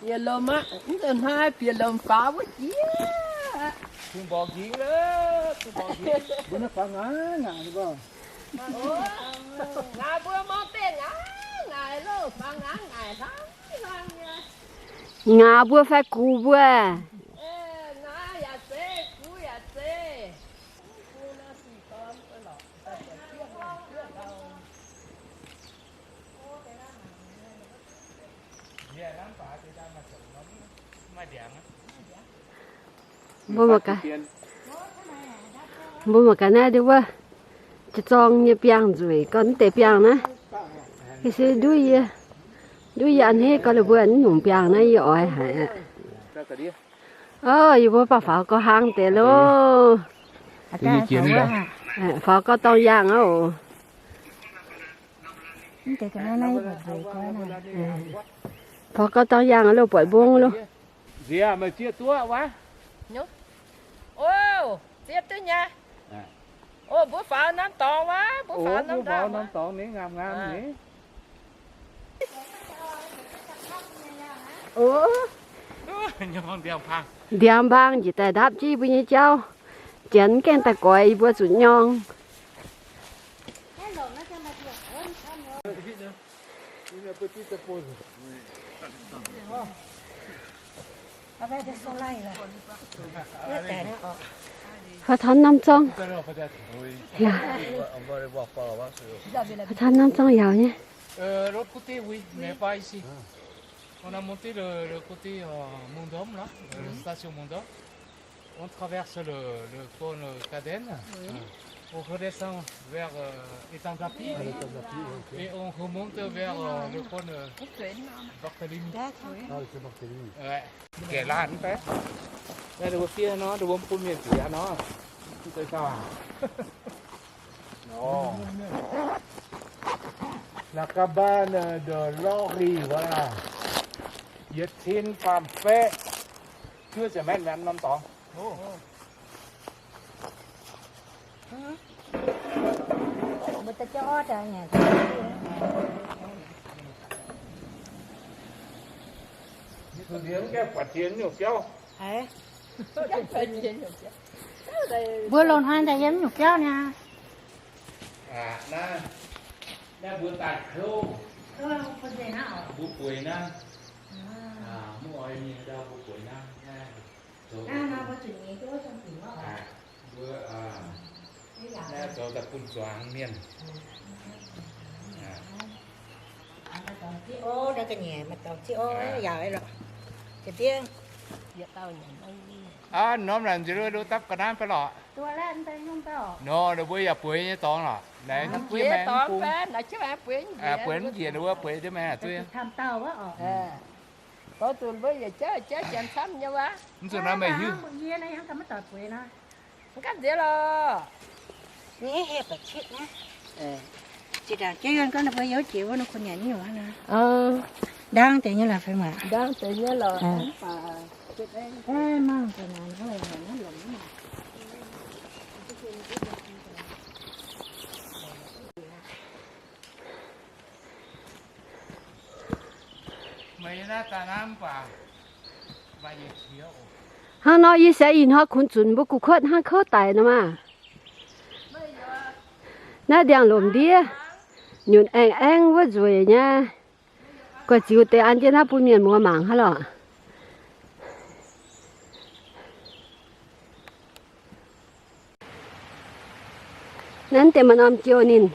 Bieqc lomc aqv, mv deix hnoi bieqc lomc faaux wuov jiex. Kungx mborqc nqingx loh, kungx mborqc nqingx. Mbuo naaiv faaux ngaaic ngaaic ni mbuo. Ngaaic mbuo mangc deix ngaaic ngaaic loh, faaux ngaaic ngaaic hlang hlang nyei. Ngaaic mbuo fai gux mbuo? Ngaaic yaac zeiz, gux yaac zeiz. Mbuo mangc gaax, mbuo mangc gaax naaiv ndau wuov, zorng nyei biangh nzueic, gorngv mv deix biangh naaiv. Ga'sie nduov yie, nduov yie a'hneiv gorngv ninh mbuo mv nyungc biangh naaiv yie oix haic aqv. Orv, yie mbuo baac faaux gauh hlang deix loh. Faaux gauh dorngx yaangh oc. Faaux gauh dorngx yaangh loh, buatc mbong loh. Nziex, meih zieqv duqv wuov? Zieqv duqv nyei. Mbuo faaux norm dorngx wuov, mbuo faaux norm dorngx ni, ngaam ngaam ni. Ndiangx-mbaang njiec daaih ndapv jienv mbuo nyei jauv, janx mv gaengh daaih goix yie mbuo zuqc nyorng. Haaix taux norm zorng? Haaix taux norm zorng yaauc nyei. On a monté le, le côté, euh, Mont-Dôme, là, euh, station Mont-Dôme. On traverse le, le cône Cadenne. Oui. On redescend vers, euh, Étang Zapi. Ah, l'Étang Zapi, ok. Et on remonte vers, euh, le cône, euh, Barthélemy. D'accord. Ah, c'est Barthélemy. Ouais. Kẻ lan bé. Đây là vừa kia nó, là vừa bún miền kia nó. Tại sao à? Ồ. La cabane de Lori, voilà. Yietc cin faam baeqv. Chưa sẽ mẹn mẹn năm tổng. Ồ. Mbuo daaih jauv orv daaih nyei. Mbuo loz-hnoi daaih yiem nyungc biauv niaa. Naaiv mbuo daaih kouv, mbuo bueix naaiv. Mv oix mingh ndau mbuo bueix naaiv. Mbuo naaiv zoux daaih bun zuangx mienh. Aa, norm naaic nziex lu dapv ga'naaiv fai lorqc? Nor, ninh mbuo yaac bueix nyei dorngx lorqc. Naaiv bueix mv njiec, ninh mbuo bueix duqv maengx duqv. Mv zuqc naaiv meih hiuv. Mv ganh nziex lorqc. Zinh ndaangc jiex yuonh gorngv ninh mbuo youz jiex wuov nor, kuh nyanc nyei nyungc hnangv naaiv. Ndaang deix nyei lorqc fai maah? Ndaang deix nyei lorqc. Mangc deix naaic, naaiv longc naaiv. Hnangv nor yie sienx ih hnoi kunx zunc mbuo gu'kuotv hnangv kouv daic nor maah. Naaiv ndiangx-lomc ndiev nyunc aengx aengv wuov nzueic nyei. Gu'ziux deix an jienv naaiv bun mienh muoz mangc hnangv lorqc. Naaiv deix maaih norm jiou ninh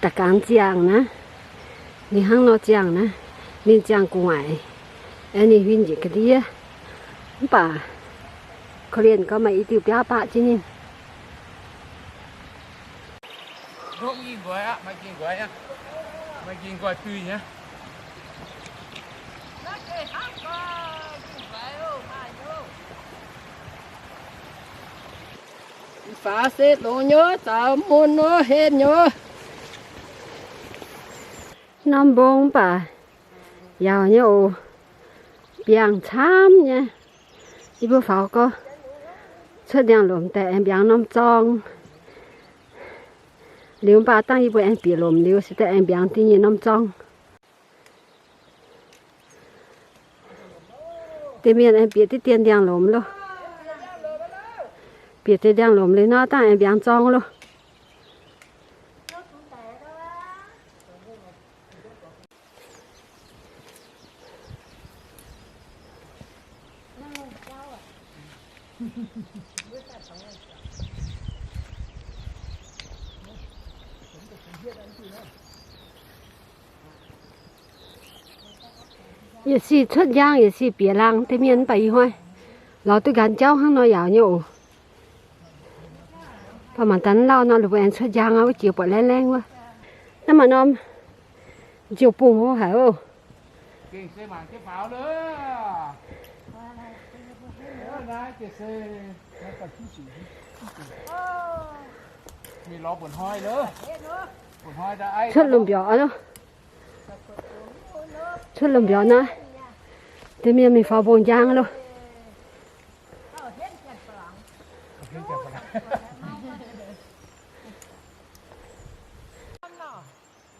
da'gangx ziangh naaiv. Ninh hnangv nor ziangh naaiv, ninh ziangh gu'nguaaic, aengx ninh huin njiec ga'ndiev. Mv baac korv-lienh gorngv maaih i diuh biaav baqv jienv ninh. Faaux se longx nyei, zaux mun nyei, hen nyei. Norm mbong mv baac yaauc nyei oc. Mbiaangc camv nyei. Yie mbuo faaux gorx cuotv ndiangx-lomc daaih aengx mbiaangx norm zorng. Liuz mv baac dangh yie mbuo aengx bieqc lomc liuz se daaih aengx mbiaangx da'nyeic norm zorng. Deix mienh aengx bieqc diqv dien ndiangx-lomc loh. Bieqc deix ndiangx-lomc liuz nor, dangh aengx mbiaangx zorng loh. Yietc sic cuotv njang, yietc sic bieqc laangz. Deix mienh mv baac ih hnoi lorz duqv nqaan jauv hnangv nor yaac nyei oc. Baac mangc daaih lauh nor, ninh mbuo aengx cuotv njang aqv, wuov jiex buatc laengh laengh wuov. Naaiv maaih norm njoux bungh haic oc. Cuotv lomh mbiaauc, cuotv lomh mbiaauc naaiv, deix mienh mingh faaux mbong njang loh.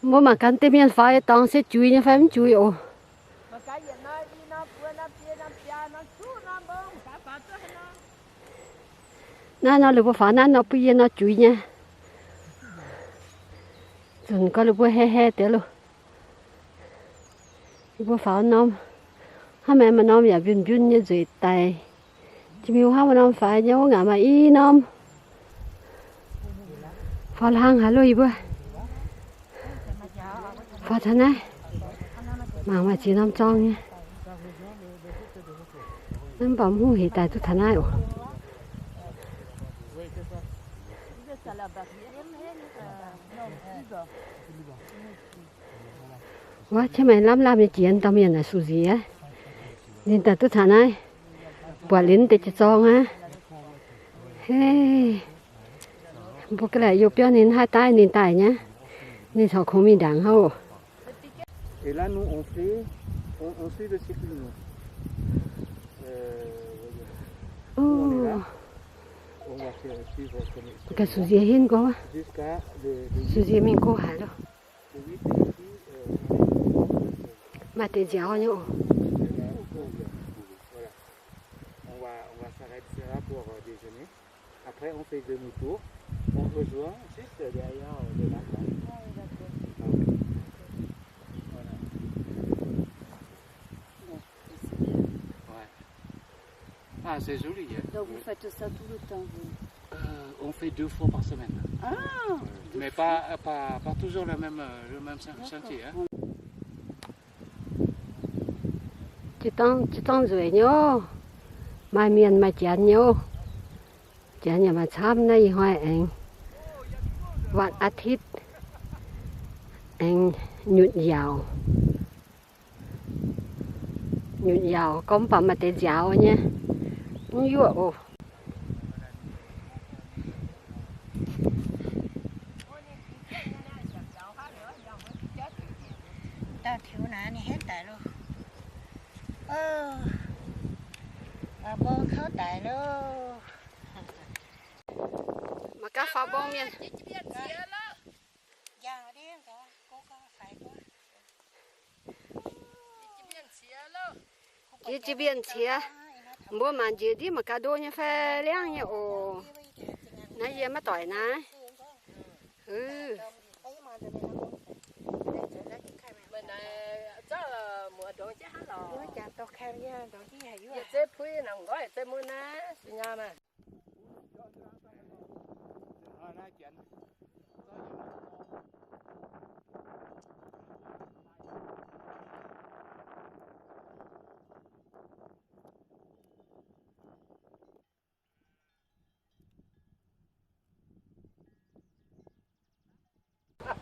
Mbuo mangc gaax deix mienh faaux nyei dorngx se juix nyei fai mv juix oc. Naaiv nor, ninh mbuo faaux naaiv nor bun yie nor juix nyei. Zunc gorngv ninh mbuo hei hei deix loh. Ninh mbuo faaux norm, hnangv maaih norm yaac mbiun mbiun nyei nzueic daic. Jiex mingh hnangv maaih norm faix nyei, wuov ngaanc maaih i norm. Faaux hlang haic loh yie mbuo. Faaux taux naaiv, mangc maaih ziex norm zorng nyei. Mv baac mv hungh hec daaih duqv taux naaiv oc. Wuov, qiex maengx lamh lamh nyei jiex, dauh mienh naaic sux nziex. Ninh daaih duqv taux naaiv, buatc liuz deix jiex zorng aqv. Hei, mbuo ga'naaiv youh biauv ninh haih daaih, ninh daaih nyei. Ninh corc kungx mingh ndaangc hnangv oc. Et là, nous, on fait, on, on suit le circuit, nous. Euh, on est là. On va faire suivre comme, ga'naaiv sux nziex henv nqox, jusqu'à le, le sux nziex mingh go haaix loh. Le huit, et ici, euh, maaih deix nziaaux nyei oc. Voilà. On va, on va s'arrêter là pour, euh, déjeuner. Après, on fait demi-tour. On rejoint juste derrière, euh, le lac, là. Ah oui, d'accord. Ah oui. Voilà. Bon, c'est bien. Ouais. Ah, c'est joli, hein. Donc, vous faites ça tout le temps, vous ? Euh, on fait deux fois par semaine. Ah, euh, deux fois. Mais pas, pas, pas toujours le même, euh, le même chan-, chantier, hein. D'accord. Jiez dangh, jiez dangh nzueic nyei oc. Maaih mienh maaih janx nyei oc. Janx yaac maaih camv naaiv, ih hnoi aengx วันอาทิตย์ aengx nyutc yaauc. Nyutc yaauc gorngv mv baac maaih deix nziaaux nyei, mv yuoqv oc. Dauh tiux naaiv ninh henv daic loh. Faaux mbong kouv daic loh. Mangc gaax faaux mbong mienh. Jiex jiex mienh ciex, mbuo mangc njiec ndiev mangc gaax ndo nyei fai liangv nyei oc. Naaiv yie maiv doic naaiv. Ih,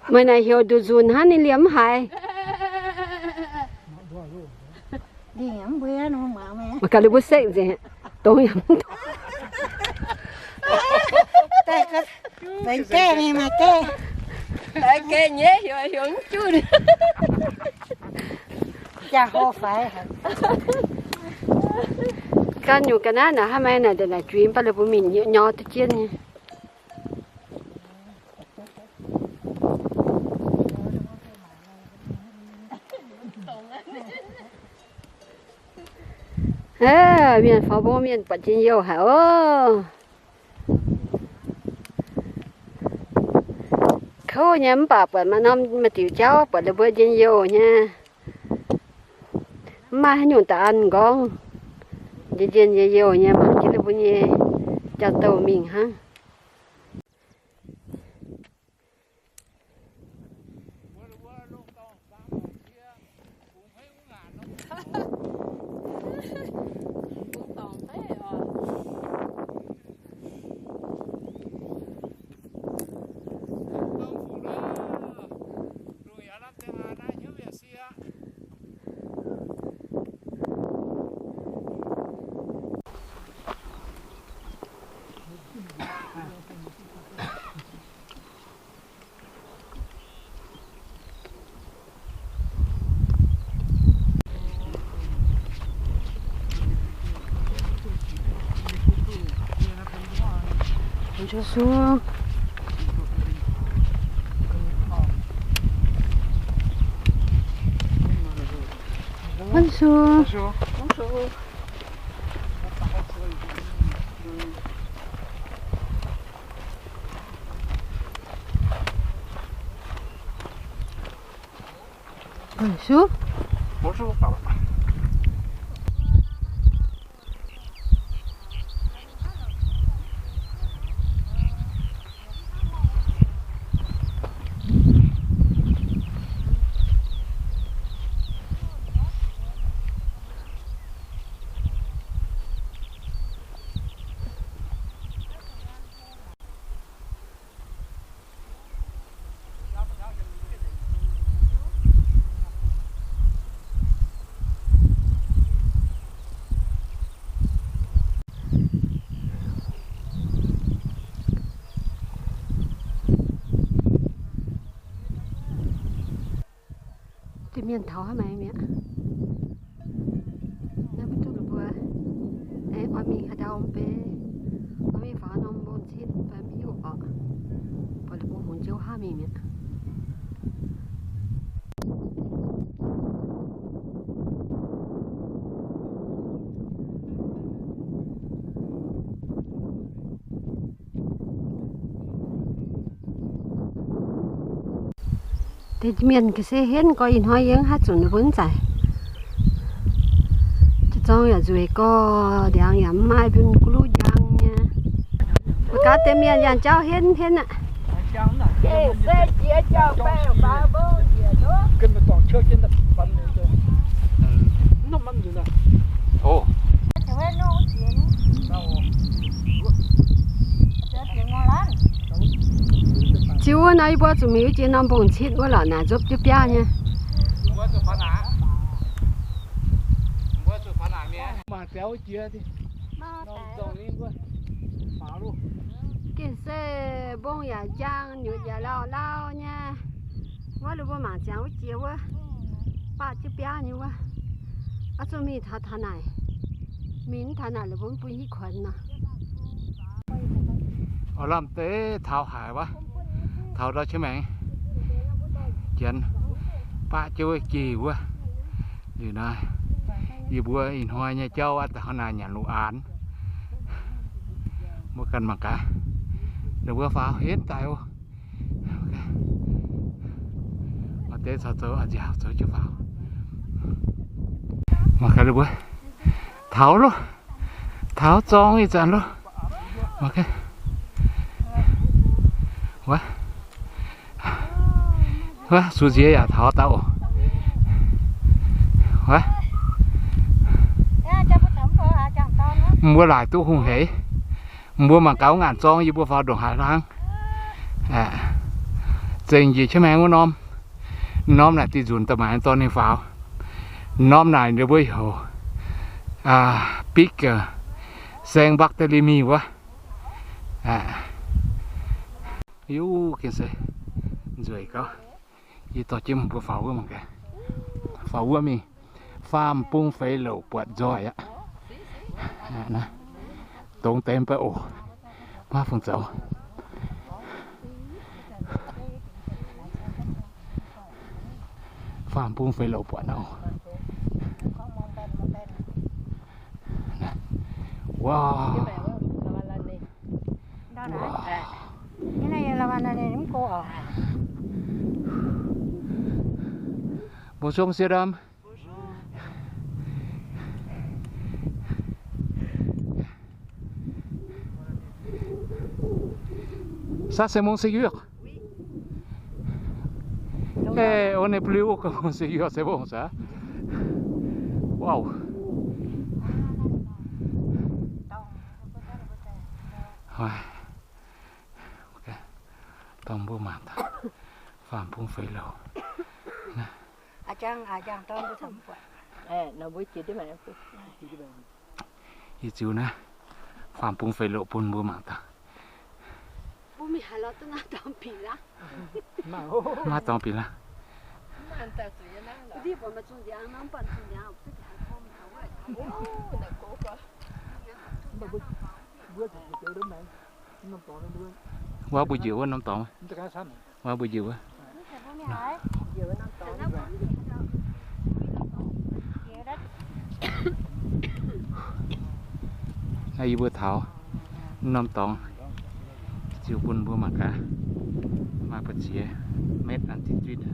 meih naaic heuc nduqc nzunc hnangv, ninh liemh mv haiz. Mangc gaax ninh mbuo sekv nzengc, dongh yaac mv dongh. Benx gaeqv mingh maaih gaeqv. Gaeqv nyei heuc, heuc mv junc. Jaa hlo faix. Ganh nyungc ga'naaiv naaic hnangv maaih naaic ndongc naaic juiz, mv baac ninh mbuo mingh nyor duqv jienv nyei. Aav, mienh faaux mbong mienh buatc njien-youh haic oc. Kouv nyei mv baac buatc maaih norm maaih diuc jauv buatc ninh mbuo njien-youh nyei. Mv maaih haaix nyungc da'an m'nqorngv. Njien-njien youh youh nyei mangc jienv ninh mbuo nyei jauv-douh mingh hnangv. Bonjour. Bonjour. Bonjour. Bonjour. Bonjour. Bonjour. Deix mienh taux haaix maengx mi'aqv. Naaiv mbuo duqv ninh mbuo, aengx oix mingh haaix ndau mv bei, oix mingh faaux norm mbong-citv fai mv hiuv oc. Buatc ninh mbuo hungx jouv haav mingh mi'aqv. Deix mienh ga'sie henv gorx, ih hnoi yie mv haih zunc ninh mbuo mv zaic. Jiex zorng yaac nzueic gorx, ndiangx yaac mv maaih, bun guv luv njang nyei. Mbuo gaax deix mienh yangh jauv henv henv aqv. Ziux wuov nor yie mbuo zuqc mingh wuov jiex norm mbong-citv wuov lorqc, naaic nzopv jienv biaav nyei. Gengh se mbong yaac njang, nyutc yaac lauh lauh nyei. Wuov ninh mbuo mangc ziangx wuov jiex wuov, baqv jienv biaav nyei wuov. Oix zuqc mingh taux taux naaic, mingh mv taux naaic lorqc mbuo mv bun hitv kuonx nor. Oix lamh deix taux haaix wuov, taux ndau jienv maengx, janx baqv jienv wuov jiex wuov. Liuz naaiv, yie mbuo ih hnoi nyei jauv aqv, da'haav naaic nyanc lu aanx. Mbuo ganh mangc gaax, ninh mbuo faaux henv daaih oc. Maaih deix caux zoux, a'nziaauc zoux jienv faaux. Mangc gaax ninh mbuo taux loh, taux zorng ih zanc loh. Mangc gaax, wuov, wuov, sux nziex yaac taux daaih oc. Wuov, mbuo laaic duqv hungh heix. Mbuo mangc gaax wuov ngaanc zorng yie mbuo faaux ndongc haaix hlang. Zengc njiec jienv maengx wuov norm. Norm naaic dih nzunc da'maaic dorh ninh faaux. Norm naaic ninh mbuo heuc Big Saint Barthélemy wuov. Yuv, gengh se nzueic gauh. Yie dorh jienv mbuo faaux wuov mangc gaax. Faaux wuov mingh, faam bung feix louc buatc nzoih aqv. Dongh deix mv baac oc, maiv fungc zoux. Faam bung feix louc buatc nor. Wow. Wow. Bonjour, monsieur, dame. Ça, c'est mon séjour. Eh, on est plus haut que mon séjour, c'est bon, ça. Waouh. Ouais. Ok. Dongh mbuo mangc daaih faam-bung feix louc. Yie ziux naaiv faam-bung feix louc bun mbuo mangc daaih. Maiv dorngx bieqc laav. Wuov mbuo njiec wuov norm dorngx. Wuov mbuo njiec wuov. Naaiv yie mbuo taux norm dorngx, ziux bun mbuo mangc gaax, maaih buoz-ziex metv an diqv duitv.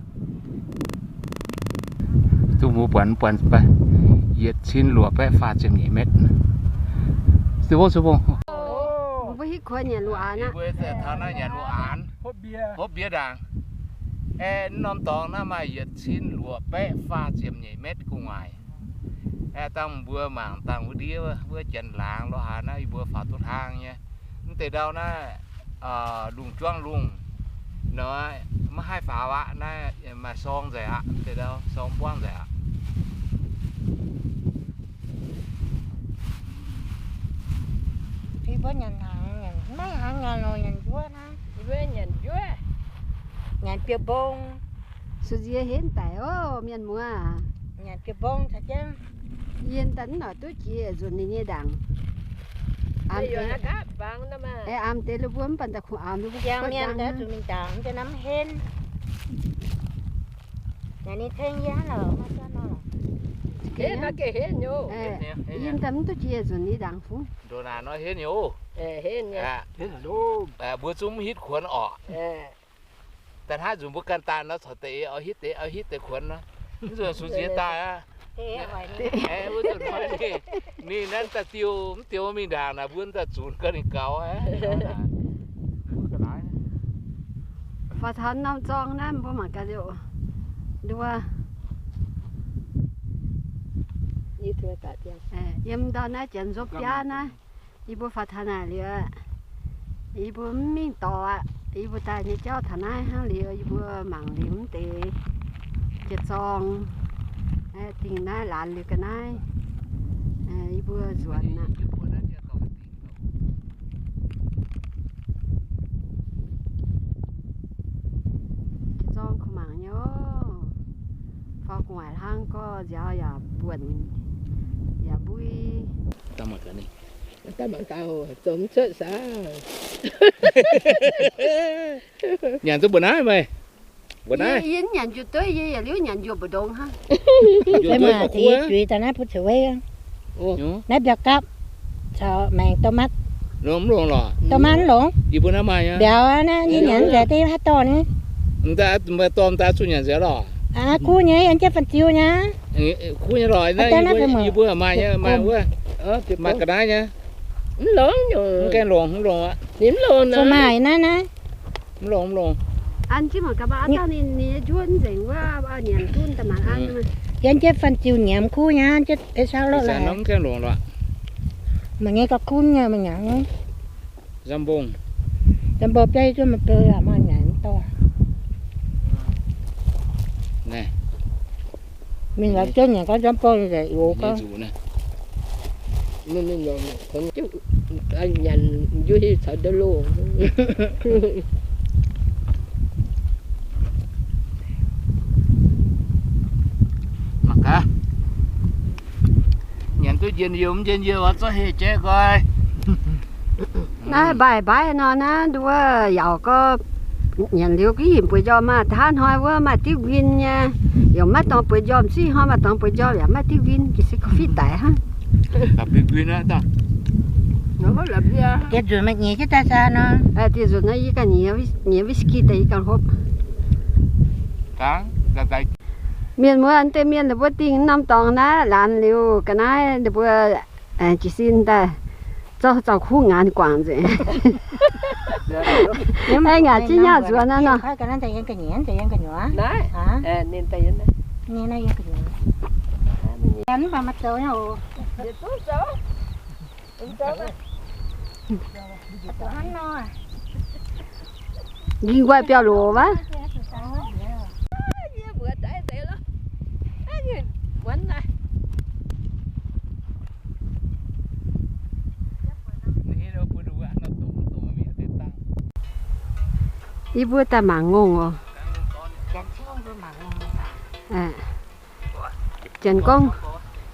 Duqv mbuo buatc, buatc yietc cin luoqc baeqv faah ziepc nyeic metv. Mbuo hitv kuonx nyanc luoqc aanx aqv. Mbuo taux naaiv nyanc luoqc aanx, hopv mbie ndaangc. Aeqv, norm dorngx naaiv maaih yietc cin luoqc baeqv faah ziepc nyeic metv gu'nguaaic. Aeqv, dangh mbuo mangc dangh wuov ndiev wuov janx laangz lo haaix naaiv yie mbuo faaux duqv hlang nyei. Mv deix ndau naaiv, lungh juangv lungh nor, maiv haih faaux aqv. Naaiv maaih sorng nzengc aqv. Mv deix ndau sorng mbuangv nzengc aqv. Yie mbuo nyanc hnaangx, nyanc maiv hnaangx nyanc longx, nyanc njuov naaiv. Yie mbuo nyanc njuov, nyanc biouv-mbong. Su'nziex henv daic oc, mienh muoz. Nyanc biouv-mbong caux jienv. Yie daaih mv noic duqv jiex nzunc ninh nyei ndaangc. Aamx deix lo mbuo mv baac daaih kungx aamx lo mbuo. Mienh daaih zuqc mingh ndaangc, mv deix naaiv mv henv. Yie daaih mv duqv jiex nzunc ninh ndaangc fungx. Mbuo zungv mv hitv kuonx orqc. Da'hnangv nzunc mbuo ganh daaih nor corc deix oix hitv deix, oix hitv deix kuonx nor. Mv nzunc su'nziex daaih aqv. Ninh naaiv daaih diuh, mv diuh mingh ndaangc naaic mbuo daaih zunc gau ninh gaux aqv. Faaux taux norm zorng naaiv mbuo mangc gaax liouc. Nduov. Yiem ndau naaiv janx nzuonx biaav naaiv. Yie mbuo faaux taux naaic liuz, yie mbuo mv mingh dorngx aqv. Yie mbuo daaih nyei jauv taux naaiv hnangv liuz, yie mbuo mangc liuz mv deix jiex zorng, dingh naaiv laanh liuz ga'naaiv, yie mbuo nzuonx aqv. Jiex zorng kuh mangc nyei oc. Faaux gu'nguaaic hlaang gorx nziaaux yaac buonc yaac mbui. Nyanc duqv mbuo naaiv meih? Mbuo naaiv. Yie nyanc njuov dueiv, yie yietc liuz nyanc njuov mbu'ndongx hnangv. Juix daaih naaiv butv ceux weiv, naaiv mbiauz gapv caux maengx dou matv. Dou matv mv longx. Yie mbuo naaiv maaih mbiauz naaiv, yie nyanc nzengc deix haaix dorh ni. Maaih dorh daaih zuqc nyanc nzengc lorqc. Kuv nyei, yiem jienv fan-ziu nyei. Kuv nyei lorqc, yie mbuo maaih nyei, maaih wuov, maaih ga'naaiv nyei. Mv longx, mv gaengh longx, mv longx aqv. Ninh mv longx, maaih naaiv naaiv. Mv longx, mv longx. Yiem jienv fan-ziu nyiemz kuv nyei, jienv ei sau loqv laaix. Mv gaengh longx lorqc. Mangc nyei gauh kunv nyei, mangc nyei. Jambon. Jambon bieiv zuov maaih beu yaac maaih nyanc dorh. Mingh laaix jienv nyanc gorngv jambon nzengc youz gorngv. Nyanc njuov hiuv caux ndau loh. Mangc gaax. Nyanc duqv njien-youh mv njien-youh oix zorqv heh jaiv nqoi. Naaiv mbaaih mbaaih nor naaiv nduov yaac gorngv nyanc liuz ga'hingh bueix njormh maah, hnangv hnoi wuov maaih diuv nquin nyei, yaac maiv dorngx bueix njormh, ziqv hnoi maaih dorngx bueix njormh yaac maiv diuv nquin, ga'fiev daic hnangv. Dieh nzunc meih nyiex jienv daaih zaah nor. Dieh nzunc naaiv yie ganh nyiex, nyiex whisky daaih yie ganh hopv. Mienh muoz, deix mienh ninh mbuo dingh norm dorngx naaiv laanh liuz ga'naaiv ninh mbuo jiez sin daaih zorqv zaux kuv ngaanc guangc nzengc. Aengx ngaanc jienv nyaah nzuonx naaiv nor. Ging guai biauv-loc wuov. Yie mbuo daaih mangc ngongh oc. Janx gorngv,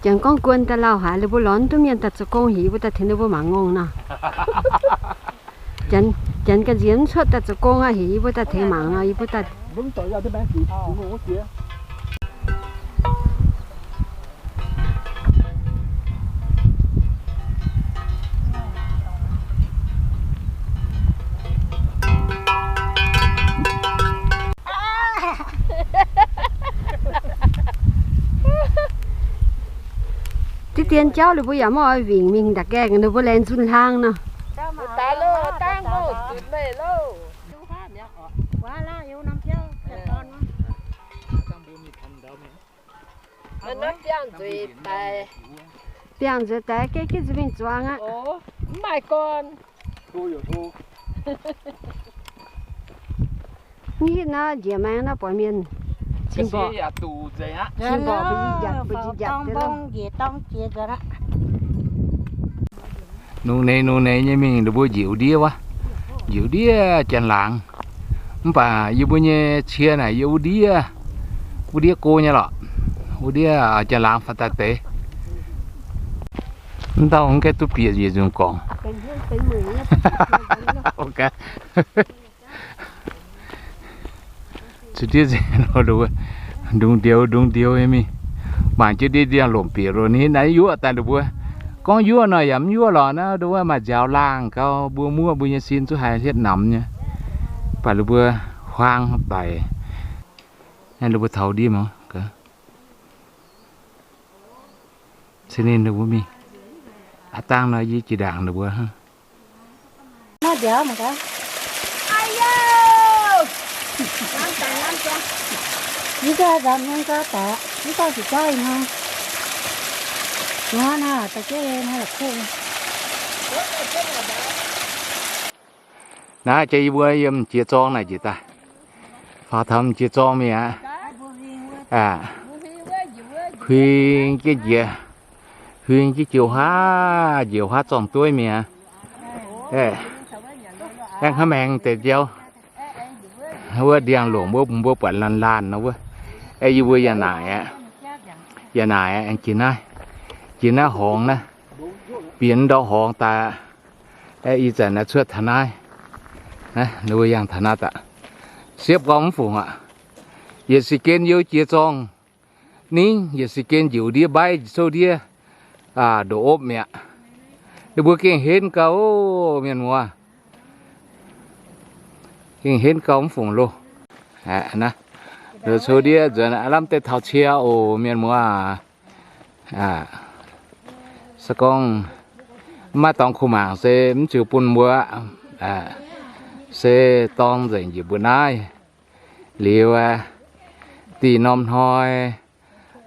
janx gorngv guon daaih lauh haic, ninh mbuo lorz duqv mienh daaih zoux gong haic, yie mbuo daaih tengx ninh mbuo mangc ngongh nor. Janx, janx ga'nziex mv cuotv daaih zoux gong aqv haic, yie mbuo daaih tengx mangc nor, yie mbuo daaih. Diqv dien jauv ninh mbuo yaac maiv oix wingc mingh nda'gaengh, ninh mbuo laengz nzunc hlang nor. Biangh nzueic daaih, geh gitv nzuih mingh zuangx aqv. Mv maaih gorn. Mv hitv naaiv njiec maengx naaiv buatc mienh cing mborqc, cing mborqc mbu'ziex njiapc, mbu'ziex njiapc. Nungx neix nungx neix nyei mingh ninh mbuo njiec wuov ndiev wuov, njiec wuov ndiev janx-laangz. Mv baac yie mbuo nyei cie naaic yiem wuov ndiev, wuov ndiev go nyei lorqc. Wuov ndiev janx-laangz faaux daaih deix. Mv dauh mv gaengh duqv bieqc yietc nzunc gorngv. Ndungh ndioux ndungh ndioux nyei mingh, mangc jienv ndiev ndiangx-lomc bieqc loh, ninh naaiv yuoqv daaih ninh mbuo. Gorngv yuoqv nor yaac mv yuoqv lorqc, naaiv ninh mbuo maaih nziaaux laangh gau, mbuo muoqv mbuo nyei sin zuqc haih hietv namx nyei. Mv baac ninh mbuo huaang daic, ninh mbuo taux ndiev mingh. Se ninh ninh mbuo mingh. Aav dangh nor yie jiex ndaangc ninh mbuo hnangv. Naaiv jiex yie mbuo yiem jiex zorng naaic njiec daaih. Faaux taux jiex zorng mingh aqv. Huing jienv njiec, huing jienv jiouv huaav, njiec huaav zorng-dueiv mingh aqv. Aengx hnangv maengx deix nziouv. Wuov ndiangx-lomc wuov, mbuo buatc laanh laanh nor wuov. Aeqv, yie mbuo yaac naaic aqv. Yaac naaic aqv, jiex naaiv, jiex naaiv horngz naaiv. Bieqc ndortv horngz daaih. Aeqv, ih zanc naaiv cuotv taux naaiv. Naaiv, ninh mbuo yangh taux naaiv daaih. Siepv gorngv mv fungc aqv. Yietc si gen you jiex zorng. Ningv yietc si gen njiec ndiev mbaiv, souv ndiev ndoqc opv mi'aqv. Ninh mbuo gengh henv gau, mienh muoz. Gengh henv gau mv fungc loh. Souv ndiev nzuonx aav lamh deix taux cie oc, mienh muoz. Se gorngv mv maaih dorngx kuh mangc se mv ziux bun mbuo. Se dorng nzengc njiec mbuo naaiv. Liuz aeqv, dih norm hnoi,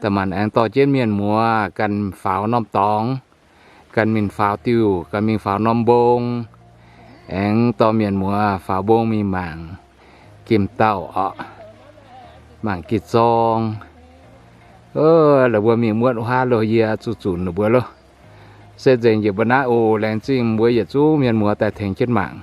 da'maanc aengx dorh jienv mienh muoz ganh faaux norm dorngx, ganh mingh faaux diuh, ganh mingh faaux norm mbong, aengx dorh mienh muoz faaux mbong mingh mangc gemh dauh orqc, mangc gemh zorng. Laaix mbuo mingh muotv huaav loh, yie zuqc zunc ninh mbuo loh. Se nzengc njiec mbuo naaiv oc. Laengz zingh mbuo yietc zungv mienh muoz daaih tengx jienv mangc.